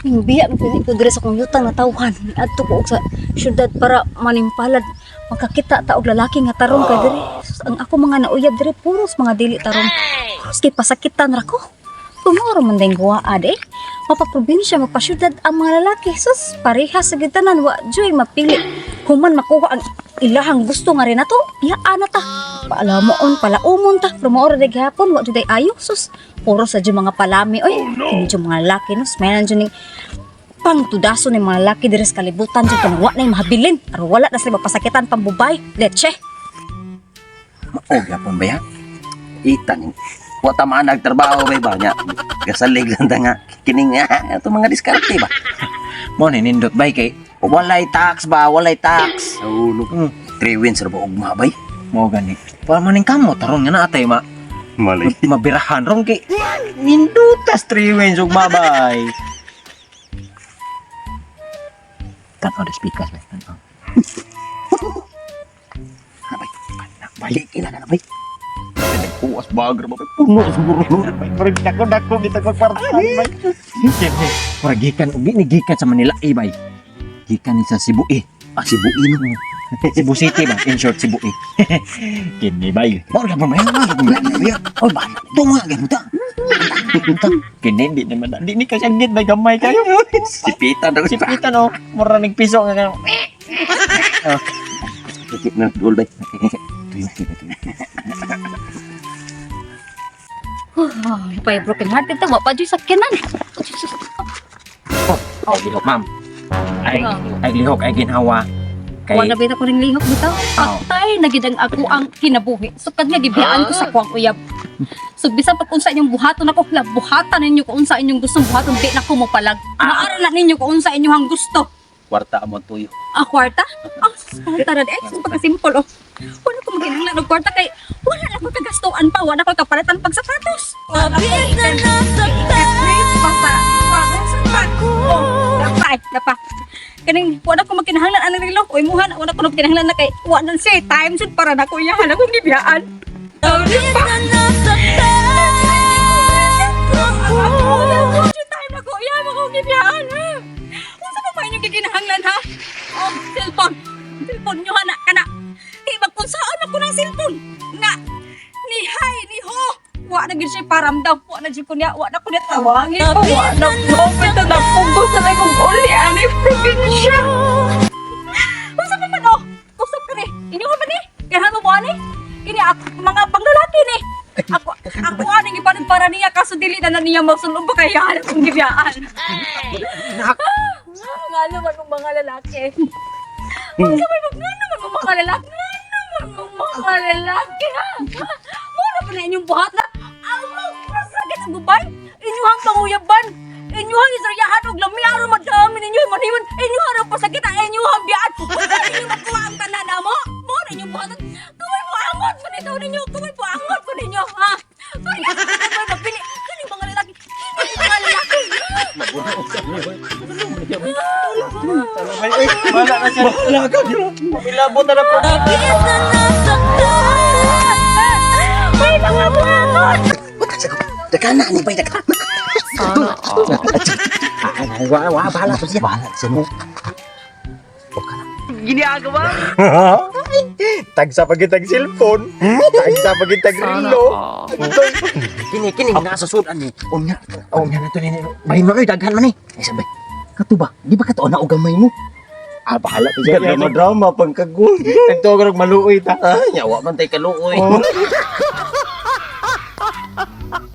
Ning biya mo ko diri sa akong yutang na tawhan. Adto ko og sa syudad para manimpalad makakita ta og lalaki nga tarong kay diri. Sus, ang ako mga nauyab diri puros mga dili tarong. Puros kay pasakitan ra ko. Tumoro man ding guwaa de. Mapaprobinsya, mapasyudad ang mga lalaki. Sus, pareha sa gitanan, wa joy mapili. Human makuha ang ilahang gusto nga rin nato. Iyaan na ta. Paalamoon, palaumon ta. Pero maora de gihapon, wa jud ay ayo. Sus, puro sa jud mga palami. Oy, kini jud mga lalaki no. Smayan jud ning pangtudaso ni mga lalaki diri sa kalibutan jud kanang wa na mahabilin. Aron wala na sila mapasakitan pambubay. Leche. Oh, gyapon ba ya? Ita ning wa ta man nagtrabaho bay ba nya. Gasalig lang ta nga kining ato mga diskarte ba. Mo ni nindot bay kay Walay tax ba, walay tax. Ulo. Three wins ra ba ugma bay? Mo gani. Para maning kamo taron nga na atay ma Malay. mabirahan ron kay nindutas three wins ug babay. Tanaw the speakers bay. Tanaw. Ano bay? Balik ila na bay. Puas bagar ba bay? Puno siguro no. Murag dako dako kita ko kwarta bay. Murag gikan og ni gikan sa Manila eh bay. Gikan ni sa Cebu eh. Ah, Cebu ino. Cebu City ba? In short, Cebu eh. Kini bay. Mao gyapon ba? Mao gyapon ba? Oy, ba. Tunga gyapon ta. Kini di naman di ni kasagit bay gamay kayo. Sipitan daw Si Pita no, mura ning piso nga kayo. Sikip na dul bay. Tuyo, tuyo, tuyo. Pay broken hearted ta, wa pa jud sakyanan. Ay lihok, ma'am. Ay, ay lihok, ay ginhawa. Kay, Wala ba ko ring lihok bitaw? Oo. Patay na gid ang ako ang kinabuhi. Sukad nga gibiyaan ko sa kuwang uyab. So bisan pag unsa inyong buhaton ako, la buhatan ninyo kung unsa inyong gustong buhaton, di na ko mopalag. Maara na ninyo kung unsa inyong gusto. Kwarta amo tuyo. Ah, kwarta? Ah, kwarta na di. Ay, pagka-simple, oh. Wala ko magkinahanglan og kwarta kay wala na ko kagastuan pa, wala ko kapalitan pag sapatos. Mabit na nasaktan Basta, oh, dapa, eh, dapa. Kaning wala ko magkinahanglan anang relo. Uy muhan, wala ko magkinahanglan na kay wa na siya time jud para nako iyahan akong gibiyaan. Mabit na nasaktan ako. Wala ko jud time nako iyahan akong gibiyaan. Ha? Unsa pa ba inyong gikinahanglan ha? Oh, cellphone. Cellphone nyo hana kana. Di ba kung saan ako ng cellphone? Nga ni hi ni ho. Wa na gid siya paramdam. Wa na jud ko niya, wa na ko niya tawangin pa. Wa na ko pito na pugos na may kong uli ani probinsya. Unsa pa man oh? Usap ka ni. Inyo ka ba ni? Kaya mo ba ni? Kini ako mga panglalaki ni. Ako ako aning ipanin para niya kaso dili na na niya magsulong ba kaya akong gibiyaan. Nga naman mong mga lalaki. Unsa may mag nga naman mong mga lalaki. Nga naman mong mga lalaki ha. Mura pa na inyong buhat na ang magpasagit sa gubay. Inyuhang panguyaban. Inyuhang isaryahan og lami aron madami ninyo maniman. Inyuhang ang pasagit ang inyuhang biyaan. Wala ninyo makuha ang tanan na mo. Mo na inyong buhat. Kumay po angot pa nito ninyo. Kumay po angot pa ninyo ha. Kaya kumay mapili. Kini mga lalaki. Kini mga lalaki. Ay, wala na siya. Wala ka giro. Milabot na na po. Mabit na nasaktan May mga buhaton. Wala sa ko. Dagana ni bay dagana. Ay, wa, wa, bahala to siya. Bahala sa mo. Tagsa pa kitag cellphone. Tagsa pa kitag relo. Kini kini nasa sudan ni. Unya. Oh, nga na to nini. Bahin mo kayo, daghan man eh. Ay sabay. Kato ba? Di ba kato na og gamay mo? Ah, bahala to siya. Drama drama pangkagul. Nagtuog maluoy ta. Ah, nyawa man tay kaluoy. Oh.